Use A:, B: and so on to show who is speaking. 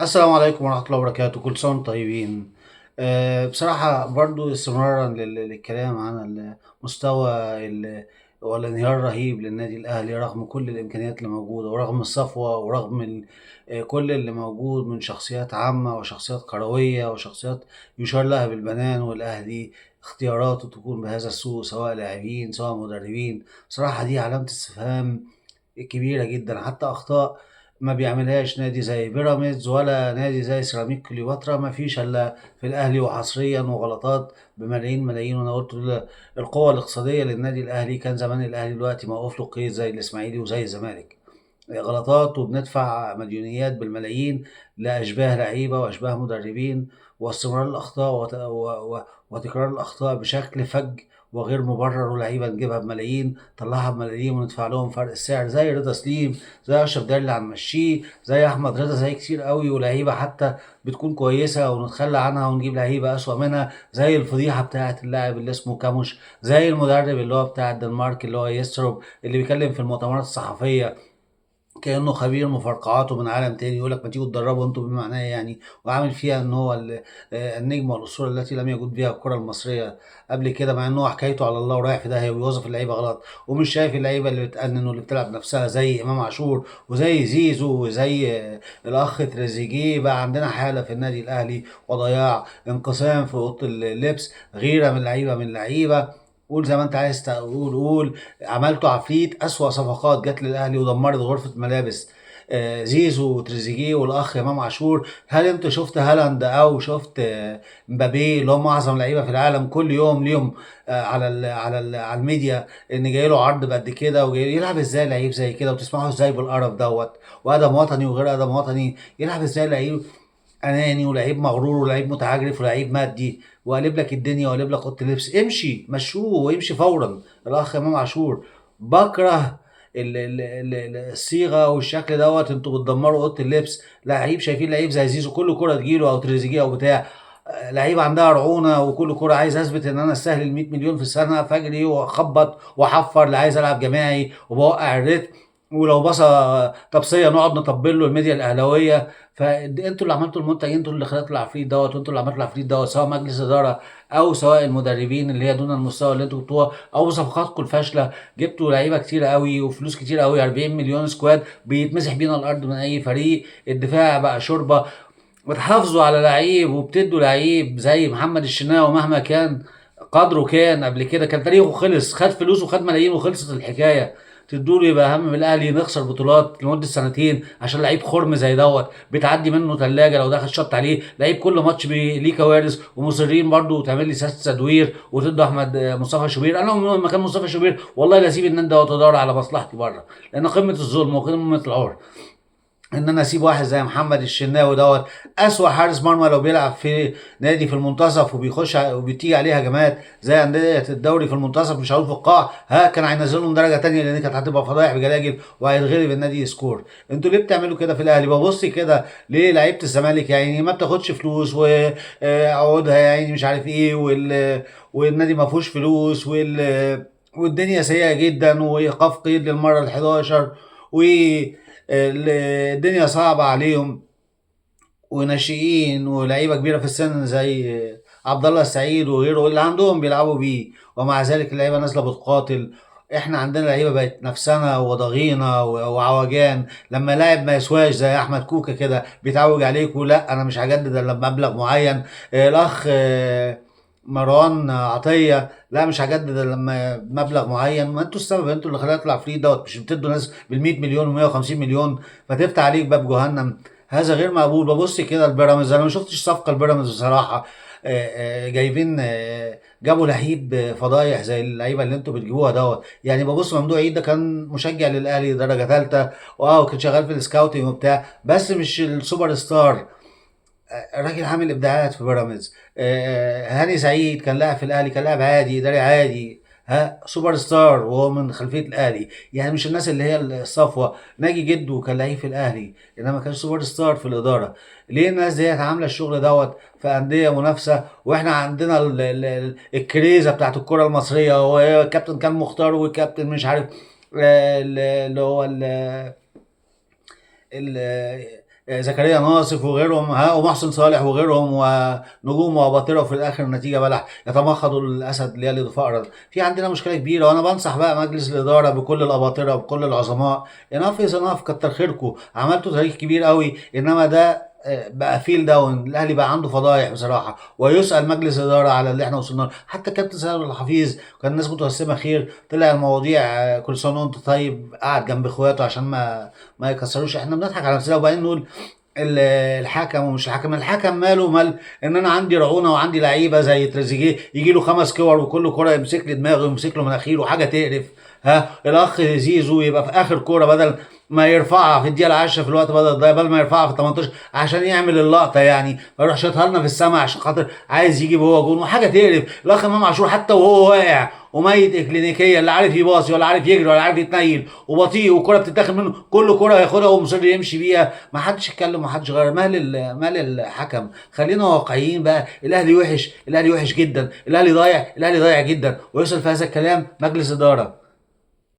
A: السلام عليكم ورحمة الله وبركاته. كل سنة وانتم طيبين. بصراحة برضو استمرارا للكلام عن المستوى والانهيار الرهيب للنادي الأهلي رغم كل الإمكانيات اللي موجودة ورغم الصفوة ورغم كل اللي موجود من شخصيات عامة وشخصيات كروية وشخصيات يشار لها بالبنان، والأهلي اختياراته تكون بهذا السوء سواء لاعبين سواء مدربين. بصراحة دي علامة استفهام كبيرة جدا. حتى أخطاء ما بيعملهاش نادي زي بيراميدز ولا نادي زي سيراميك كليوباترا، ما فيش إلا في الأهلي وحصريا وغلطات بملايين ملايين. وأنا قلت القوة الاقتصادية للنادي الأهلي كان زمان الأهلي دلوقتي موقف له قيد زي الإسماعيلي وزي الزمالك، غلطات وبندفع مديونيات بالملايين لأشباه لعيبة وأشباه مدربين، واستمرار الأخطاء وتكرار الأخطاء بشكل فج وغير مبرر، ولعيبة نجيبها بملايين طلعها بملايين وندفع لهم فرق السعر زي رضا سليم، زي اشرف داري اللي هنمشيه، زي احمد رضا، زي كتير قوي. ولعيبة حتى بتكون كويسة ونتخلى عنها ونجيب لعيبة اسوأ منها، زي الفضيحة بتاعه اللاعب اللي اسمه كاموش، زي المدرب اللي هو بتاع الدنمارك اللي هو يستروب اللي بيتكلم في المؤتمرات الصحفية كأنه خبير مفرقعاته من عالم تاني، يقول لك ما تيجوا تدربوا انتوا بما معناه يعني، وعامل فيها ان هو النجم والاسطوره التي لم يجد بها الكره المصرية قبل كده، مع ان هو حكايته على الله ورايح في داهية وبيوظف اللعيبة غلط ومش شايف اللعيبة اللي بتأنن واللي بتلعب نفسها زي امام عاشور وزي زيزو وزي الاخ تريزيجيه. بقى عندنا حاله في النادي الاهلي وضياع، انقسام في اوضة اللبس، غيره من لعيبة من لعيبة. قول زي ما انت عايز تقول، قول عملته عفريت. اسوأ صفقات جت للاهلي ودمرت غرفة ملابس، زيزو وتريزيجيه والاخ امام عاشور. هل انت شفت هالاند او شفت مبابي اللي هم اعظم لعيبة في العالم كل يوم ليهم على ال على ال على الميديا ان جاي له عرض بقد كده، وجاي يلعب ازاي لعيب زي كده، وتسمعه ازاي بالقرف دوت، وادم وطني وغير ادم وطني، يلعب ازاي لعيب اناني ولعيب مغرور ولعيب متعجرف ولعيب مادي وقالب لك الدنيا وقالب لك اوضة اللبس. امشي، مشوه وامشي فورا. الاخ امام عاشور، بكره الصيغة والشكل دوت. انتوا بتدمروا اوضة اللبس. لعيب شايفين لعيب زي زيزو كل كره تجيله او تريزيجيه او بتاع، لعيب عندها رعونة وكل كره عايز اثبت ان انا استاهل ال 100 مليون في السنة، فاجري واخبط واحفر، لا عايز العب جماعي وبوقع الريتم، ولو بصة تبصيه نقعد نطبل له الميديا الاهلاوية. فانتوا اللي عملتوا المنتج، انتوا اللي خلقتوا العفريت دوت، وانتوا اللي عملتوا العفريت دوت، سواء مجلس ادارة او سواء المدربين اللي هي دون المستوى اللي انتوا جبتوها، او صفقاتكم الفاشلة. جبتوا لعيبة كتير قوي وفلوس كتير قوي، 40 مليون squad بيتمسح بينا الارض من اي فريق. الدفاع بقى شوربة. بتحافظوا على لعيب وبتدوا لعيب زي محمد الشناوي مهما كان قدره، كان قبل كده كان تاريخه خلص، خد فلوس وخد ملايين وخلصت الحكاية. تدوا له يبقى اهم من الاهلي، نخسر بطولات لمدة سنتين عشان لعيب خرم زي دوت بتعدي منه ثلاجه لو دخل شط عليه. لعيب كل ماتش ليه كوارث، ومصرين برضو تعمل لي سياسة تدوير وتدوا احمد مصطفى شوبير. انا لو مكان مصطفى شوبير والله لا اسيب النادي دوت وادور على مصلحتي بره، لان قمة الظلم وقمة العار ان انا اسيب واحد زي محمد الشناوي دوت، اسوأ حارس مرمى لو بيلعب في نادي في المنتصف وبيخش وبتيجي عليه هجمات زي اندية الدوري في المنتصف مش هقول في القاع، ها كان هينزلهم درجه تانية لان كانت هتبقى فضايح بجلاجل وهيتغلب النادي score. انتوا ليه بتعملوا كده في الاهلي؟ ببص كده ليه لعيبة الزمالك يعني ما بتاخدش فلوس وعقودها يعني مش عارف ايه، والنادي ما فيهوش فلوس، والدنيا سيئه جدا وايقاف قيد للمرة ال11 و الدنيا صعبة عليهم، وناشئين ولعيبة كبيرة في السن زي عبد الله السعيد وغيره اللي عندهم بيلعبوا بيه، ومع ذلك اللعيبة نازلة بتقاتل. احنا عندنا لعيبة بقت نفسنا وضغينة وعوجان، لما لاعب ما يسواش زي احمد كوكا كده بيتعوج عليكوا، لا انا مش هجدد الا بمبلغ معين. الاخ مروان عطية، لا مش هجدد الا لما مبلغ معين. ما انتوا السبب، انتوا اللي خلقتوا العفريت دوت، مش بتدوا ناس بال 100 مليون و150 مليون فتفتح عليك باب جهنم. هذا غير مقبول. ببص كده البيراميدز، انا ما شفتش صفقة البيراميدز بصراحة. جايبين، جابوا لعيب فضايح زي اللعيبة اللي انتوا بتجيبوها دوت. ببص ممدوح عيد ده كان مشجع للاهلي درجه ثالثة، وكان شغال في ال scouting وبتاع، بس مش السوبر ستار. الراجل عامل ابداعات في بيراميدز. هاني سعيد كان لاعب في الاهلي، كان لاعب عادي، اداري عادي، ها سوبر ستار وهو من خلفية الاهلي، يعني مش الناس اللي هي الصفوة. ناجي جدو كان لعيب في الاهلي انما كان سوبر ستار في الادارة. ليه الناس ديت عامله الشغل دوت في اندية منافسه، واحنا عندنا الكريزه بتاعت الكره المصرية، والكابتن كان مختار والكابتن مش عارف، اللي هو زكريا ناصف وغيرهم، ها، ومحسن صالح وغيرهم، ونجوم واباطره، وفي الاخر النتيجة بلح، يتمخض الاسد ليلد فأرا. في عندنا مشكلة كبيرة، وانا بنصح بقى مجلس الادارة بكل الاباطره وبكل العظماء، enough is enough، كتر خيركم، عملتوا تاريخ كبير قوي، انما ده بقى feel down. الاهلي بقى عنده فضايح بصراحة، ويسال مجلس الادارة على اللي احنا وصلنا له. حتى كابتن سيد الحفيظ كان الناس متوسمه خير، طلع المواضيع كل سنة وانت طيب، قعد جنب اخواته عشان ما يكسروش. احنا بنضحك على نفسنا، وبعدين نقول الحكم ومش الحكم. الحكم ماله مال ان انا عندي رعونة وعندي لعيبة زي تريزيجيه يجي له 5 كور وكل كره يمسك لي دماغه ويمسك له مناخيره وحاجه تقرف. ها، الاخ زيزو يبقى في اخر كورة بدل ما يرفعها في الدقيقة 10 في الوقت بدل الضايع، بدل ما يرفعها في 18 عشان يعمل اللقطة يعني، فيروح شاطها لنا في السماء عشان خاطر عايز يجيب هو جون وحاجه تقرف. الاخ امام عاشور حتى وهو واقع وميت اكلينيكيا، لا عارف يباصي ولا عارف يجري ولا عارف يتنيل، وبطيء، والكره بتتاخد منه، كل كره ياخدها ومصر يمشي بيها. ما حدش يتكلم وما حدش غير. مال الحكم؟ خلينا واقعيين بقى. الاهلي وحش، الاهلي وحش جدا، الاهلي ضايع، الاهلي ضايع جدا، ويوصل في هذا الكلام مجلس ادارة.